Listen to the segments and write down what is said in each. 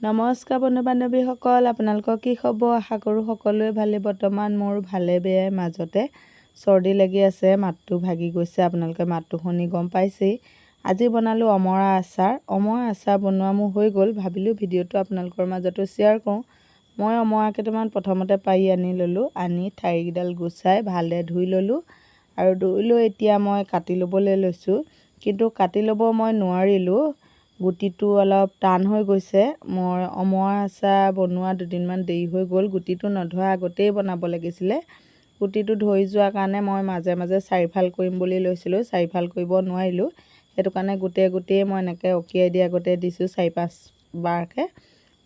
নমস্কাৰ বন্ধু বান্ধৱীসকল, আপোনালোকৰ কি খবৰ? আশা কৰোঁ সকলোৱে ভালে। বৰ্তমান মোৰ ভালে বেয়াই মাজতে। চৰ্দি লাগি আছে, মাতটো ভাগি গৈছে, আপোনালোকে মাতটো শুনি গম পাইছেই। আজি বনালোঁ অমৰা আচাৰ। অমৰা আচাৰ বনোৱা মোৰ হৈ গ'ল। ভাবিলোঁ ভিডিঅ'টো আপোনালোকৰ মাজতো শ্বেয়াৰ কৰোঁ। মই অমৰা কেইটামান প্ৰথমতে পাৰি আনি ল'লোঁ। আনি ঠাৰিকেইডাল গুচাই ভালদৰে ধুই ল'লোঁ আৰু ধুই লৈ এতিয়া মই কাটি ল'বলৈ লৈছোঁ। কিন্তু কাটি ল'ব মই নোৱাৰিলোঁ, গুটিটো অলপ টান হৈ গৈছে। মই অমৰা আচাৰ বনোৱা দুদিনমান দেৰি হৈ গ'ল। গুটিটো নধৰা আগতেই বনাব লাগিছিলে। গুটিটো ধৰি যোৱাৰ কাৰণে মই মাজে মাজে চাৰিফাল কৰিম বুলি লৈছিলোঁ, চাৰিফাল কৰিব নোৱাৰিলোঁ। সেইটো কাৰণে গোটেই গোটেই মই এনেকৈ অকিয়াই দি আগতে দিছোঁ চাৰি পাঁচবাৰকৈ,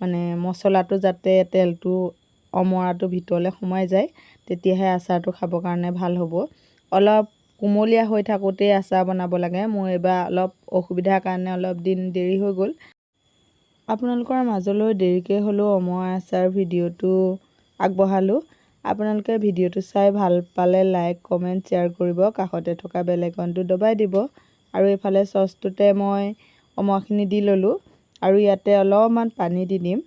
মানে মছলাটো যাতে তেলটো অমৰাটোৰ ভিতৰলৈ সোমাই যায়, তেতিয়াহে আচাৰটো খাবৰ কাৰণে ভাল হ'ব। অলপ কুমলীয়া হৈ থাকোঁতেই আচাৰ বনাব লাগে। মোৰ এইবাৰ অলপ অসুবিধাৰ কাৰণে অলপ দিন দেৰি হৈ গ'ল। আপোনালোকৰ মাজলৈ দেৰিকৈ হ'লেও অমৰা আচাৰ ভিডিঅ'টো আগবঢ়ালোঁ। আপোনালোকে ভিডিঅ'টো চাই ভাল পালে লাইক, কমেণ্ট, শ্বেয়াৰ কৰিব, কাষতে থকা বেল আইকনটো দবাই দিব। আৰু এইফালে চচটোতে মই অমৰাখিনি দি ল'লোঁ আৰু ইয়াতে অলপমান পানী দি দিম।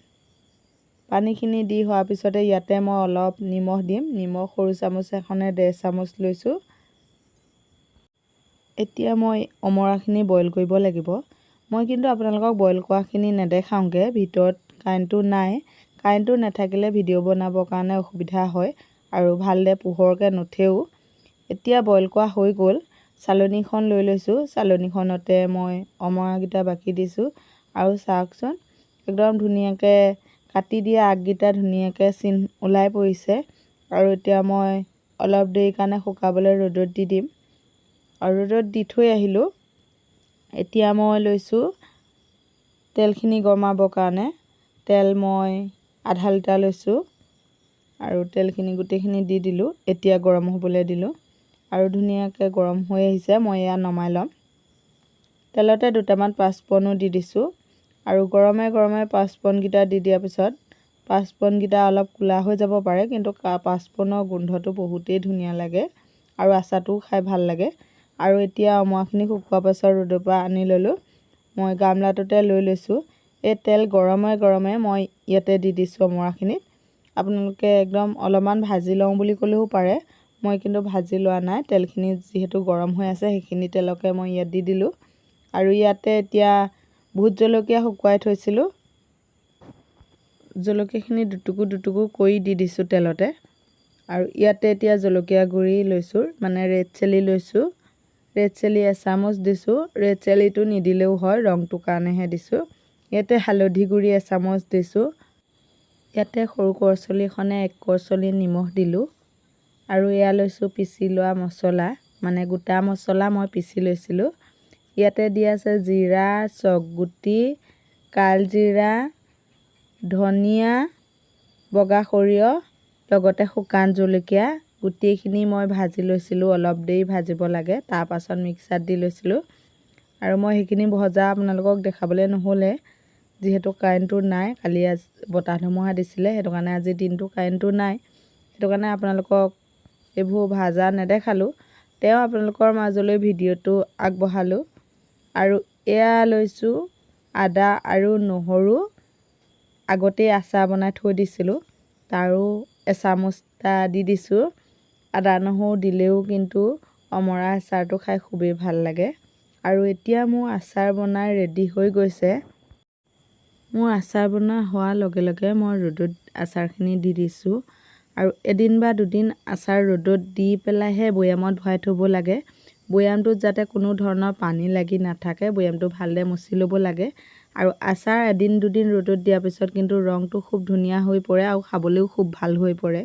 পানীখিনি দি হোৱাৰ পিছতে ইয়াতে মই অলপ নিমখ দিম। নিমখ সৰু চামুচ এখনে 1.5 চামুচ লৈছোঁ। এতিয়া মই অমৰাখিনি বইল কৰিব লাগিব। মই কিন্তু আপোনালোকক বইল কৰাখিনি নেদেখাওঁগৈ, ভিতৰত কাৰেণ্টটো নাই। কাৰেণ্টটো নাথাকিলে ভিডিঅ' বনাবৰ কাৰণে অসুবিধা হয় আৰু ভালদৰে পোহৰকৈ নুঠেও। এতিয়া বইল কৰা হৈ গ'ল। চালনীখন লৈ লৈছোঁ। চালনীখনতে মই অমৰাকেইটা বাকি দিছোঁ আৰু চাওকচোন, একদম ধুনীয়াকৈ কাটি দিয়া আগকেইটা ধুনীয়াকৈ চিন ওলাই পৰিছে। আৰু এতিয়া মই অলপ দেৰি কাৰণে শুকাবলৈ ৰ'দত দি দিম আৰু ৰ'দত দি থৈ আহিলোঁ। এতিয়া মই লৈছোঁ তেলখিনি গৰমাবৰ কাৰণে। তেল মই আধা লিটাৰ লৈছোঁ আৰু তেলখিনি গোটেইখিনি দি দিলোঁ। এতিয়া গৰম হ'বলৈ দিলোঁ আৰু ধুনীয়াকৈ গৰম হৈ আহিছে। মই এয়া নমাই ল'ম। তেলতে দুটামান পাঁচফোৰণো দি দিছোঁ আৰু গৰমে গৰমে পাঁচফোৰণকেইটা দি দিয়াৰ পিছত পাঁচফোৰণকেইটা অলপ ক'লা হৈ যাব পাৰে, কিন্তু পাঁচফোৰণৰ গোন্ধটো বহুতেই ধুনীয়া লাগে আৰু আচাৰটোও খাই ভাল লাগে। আৰু এতিয়া অমৰাখিনি শুকোৱাৰ পাছত ৰ'দৰ পৰা আনি ল'লোঁ। মই গামলাটোতে লৈ লৈছোঁ। এই তেল গৰমে গৰমে মই ইয়াতে দি দিছোঁ অমৰাখিনিত। আপোনালোকে একদম অলপমান ভাজি লওঁ বুলি ক'লেও পাৰে। মই কিন্তু ভাজি লোৱা নাই। তেলখিনি যিহেতু গৰম হৈ আছে, সেইখিনি তেলকে মই ইয়াত দি দিলোঁ। আৰু ইয়াতে এতিয়া ভোট জলকীয়া শুকুৱাই থৈছিলোঁ। জলকীয়াখিনি দুটুকুৰ দুটুকুৰ কৰি দি দিছোঁ তেলতে। আৰু ইয়াতে এতিয়া জলকীয়া গুড়ি লৈছোঁ, মানে ৰেড চিলি লৈছোঁ। ৰেড চিলি এচামুচ দিছোঁ। ৰেড চিলিটো নিদিলেও হয়, ৰংটোৰ কাৰণেহে দিছোঁ। ইয়াতে হালধি গুড়ি এচামুচ দিছোঁ। ইয়াতে সৰু কৰচলিখনে এক কৰচলি নিমখ দিলোঁ। আৰু এয়া লৈছোঁ পিচি লোৱা মছলা, মানে গোটা মছলা মই পিচি লৈছিলোঁ। ইয়াতে দি আছে জিৰা, চকগুটি, কালজিৰা, ধনিয়া, বগা সৰিয়হ, লগতে শুকান জলকীয়া। গোটেইখিনি মই ভাজি লৈছিলোঁ। অলপ দেৰি ভাজিব লাগে, তাৰপাছত মিক্সাৰত দি লৈছিলোঁ। আৰু মই সেইখিনি ভজা আপোনালোকক দেখাবলৈ নহ'লে, যিহেতু কাৰেণ্টটো নাই। কালি বতাহ ধুমুহা দিছিলে, সেইটো কাৰণে আজি দিনটো কাৰেণ্টটো নাই। সেইটো কাৰণে আপোনালোকক এইবোৰ ভাজা নেদেখালোঁ, তেওঁ আপোনালোকৰ মাজলৈ ভিডিঅ'টো আগবঢ়ালোঁ। আৰু এয়া লৈছোঁ আদা আৰু নহৰু, আগতেই আচাৰ বনাই থৈ দিছিলোঁ, তাৰো এচামুচটা দি দিছোঁ। আদা নহৰু দিলেও কিন্তু অমৰা আচাৰটো খাই খুবেই ভাল লাগে। আৰু এতিয়া মোৰ আচাৰ বনাই ৰেডি হৈ গৈছে। মোৰ আচাৰ বনোৱা হোৱাৰ লগে লগে মই ৰ'দত আচাৰখিনি দি দিছোঁ। আৰু এদিন বা দুদিন আচাৰ ৰ'দত দি পেলাইহে বৈয়ামত ভৰাই থ'ব লাগে। বৈয়ামটোত যাতে কোনো ধৰণৰ পানী লাগি নাথাকে, বৈয়ামটো ভালদৰে মুচি ল'ব লাগে। আৰু আচাৰ এদিন দুদিন ৰ'দত দিয়াৰ পিছত কিন্তু ৰংটো খুব ধুনীয়া হৈ পৰে আৰু খাবলৈও খুব ভাল হৈ পৰে।